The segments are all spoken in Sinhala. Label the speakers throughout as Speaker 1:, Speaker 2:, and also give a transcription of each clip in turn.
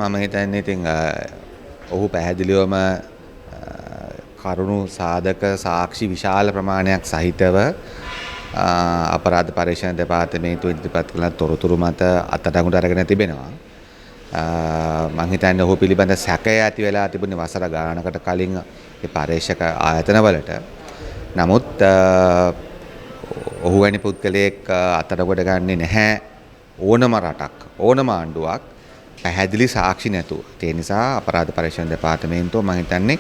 Speaker 1: මම හිතන්නේ ඉතින් ඔහු පැහැදිලිවම කරුණු සාධක සාක්ෂි විශාල ප්‍රමාණයක් සහිතව අපරාධ පරීක්ෂණ දෙපාර්තමේන්තුව ඉදිරිපත් කළ තොරතුරු මත අත්අඩංගුවට අරගෙන තිබෙනවා. මං හිතන්නේ ඔහු පිළිබඳ සැකය ඇති වෙලා තිබුණේ වසර ගානකට කලින් ඒ පරීක්ෂක ආයතනවලට. නමුත් ඔහු වැනි පුද්ගලයෙක් අත්අඩංගුවට ගන්නේ නැහැ ඕනම රටක් ඕනම ආණ්ඩුවක් පැහැදිලි සාක්ෂි නැතුව. ඒ නිසා අපරාධ පරීක්ෂණ දෙපාර්තමේන්තුව මං හිතන්නේ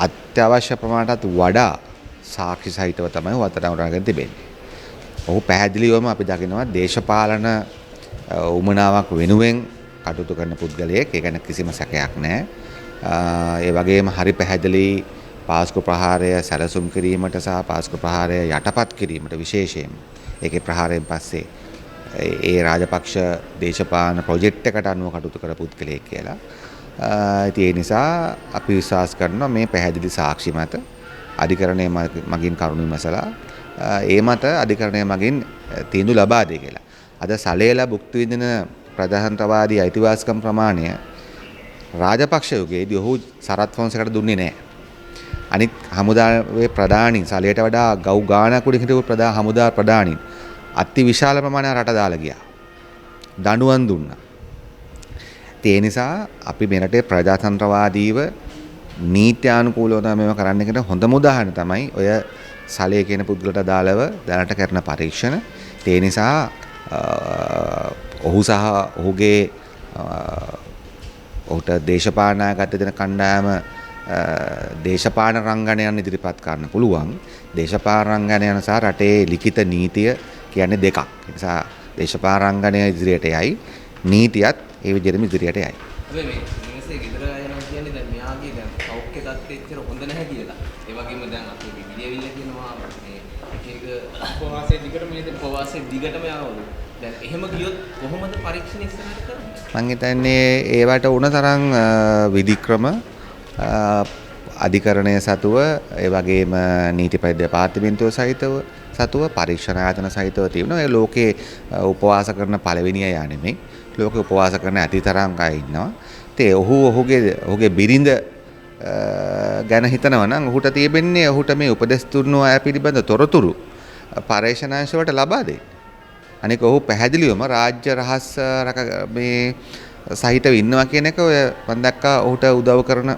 Speaker 1: අත්‍යවශ්‍ය ප්‍රමාණයටත් වඩා සාක්ෂි සහිතව තමයි ඔහු අත්අඩංගුවට අරගෙන තිබෙන්නේ. ඔහු පැහැදිලිවම අපි දකිනවා දේශපාලන උමනාවක් වෙනුවෙන් කටයුතු කරන පුද්ගලයෙක්. ඒ ගැන කිසිම සැකයක් නැහැ. ඒ වගේම හරි පැහැදිලි පාස්කු ප්‍රහාරය සැලසුම් කිරීමට සහ පාස්කු ප්‍රහාරය යටපත් කිරීමට විශේෂයෙන්ම ඒකේ ප්‍රහාරයෙන් පස්සේ ඒ රාජපක්ෂ දේශපාලන ප්‍රොජෙක්ට් එකට අනුව කටයුතු කර පුද්ගලයෙක් කියලා. ඉතින් ඒ නිසා අපි විශ්වාස කරනවා මේ පැහැදිලි සාක්ෂි මත අධිකරණය මගින් කරුණු විමසලා ඒ මත අධිකරණය මගින් තීන්දුව ලබා දෙයි කියලා. අද සලේලා භුක්ති විඳින ප්‍රජාතන්ත්‍රවාදී අයිතිවාසිකම් ප්‍රමාණය රාජපක්ෂ යුගයේදී ඔහු සරත් ෆොන්සේකට දුන්නේ නැහැ. අනිත් හමුදාවේ ප්‍රධානීන් සලයට වඩා ගව් ගානක් උඩින් හිටපු ප්‍රධාන හමුදා ප්‍රධානීන් අති විශාල ප්‍රමාණයක් රට දාලා ගියා. දඬුවම් දුන්නා. ඒ නිසා අපි මේ රටේ ප්‍රජාතන්ත්‍රවාදීව නීත්‍යානුකූලව තමයි මේවා කරන්න කියන හොඳම උදාහරණ තමයි ඔය සලය කියන පුද්ගලට අදාළව දැනට කරන පරීක්ෂණ. ඒ නිසා ඔහු සහ ඔහුගේ ඔහුට දේශපාලන නායකත්වය දෙන කණ්ඩායම දේශපාලන රංගනයන් ඉදිරිපත් කරන්න පුළුවන්. දේශපාලන රංගනයන් සහ රටේ ලිඛිත නීතිය කියන්නේ දෙකක්. ඒ නිසා දේශපාලන රංගනය ඉදිරියට යයි, නීතියත් ඒ විදිහටම ඉදිරියට යයි.
Speaker 2: හැබැයි මේ මිනිස්සේ ගෙදර යනවා කියන්නේ දැන් මෙයාගේ දැන් සෞඛ්‍ය තත්ත්වය එච්චර හොඳ නැහැ කියලා. ඒ වගේම දැන් අපි මේ විදියවිල්ල කියනවා මේ එක එක
Speaker 3: උපවාසයේ දිගටම මේ
Speaker 2: උපවාසයේ දිගටම යනවලු. දැන් එහෙම ගියොත් කොහොමද පරීක්ෂණ ඉස්සරහට කරන්නේ?
Speaker 1: මං හිතන්නේ ඒවට උන තරම් විධික්‍රම අධිකරණය සතුව, ඒ වගේම නීතිපති දෙපාර්තමේන්තුව සහිතව සතුව පරීක්ෂණ ආයතන සහිතව තියෙනවා. ඒ ලෝකේ උපවාස කරන පළවෙනි අය නෙමෙයි. ලෝකේ උපවාස කරන ඇති තරම් අය ඉන්නවා. ඉතින් ඔහු ඔහුගේ බිරිඳ ගැන හිතනවා නම් ඔහුට තියෙන්නේ ඔහුට මේ උපදෙස් දුන්නු අය පිළිබඳ තොරතුරු පරීක්ෂණ අංශ වලට ලබා දෙන්න. අනික ඔහු පැහැදිලිවම රාජ්‍ය රහස් මේ සහිතව ඉන්නවා කියන එක ඔය මම දැක්කා ඔහුට උදව් කරන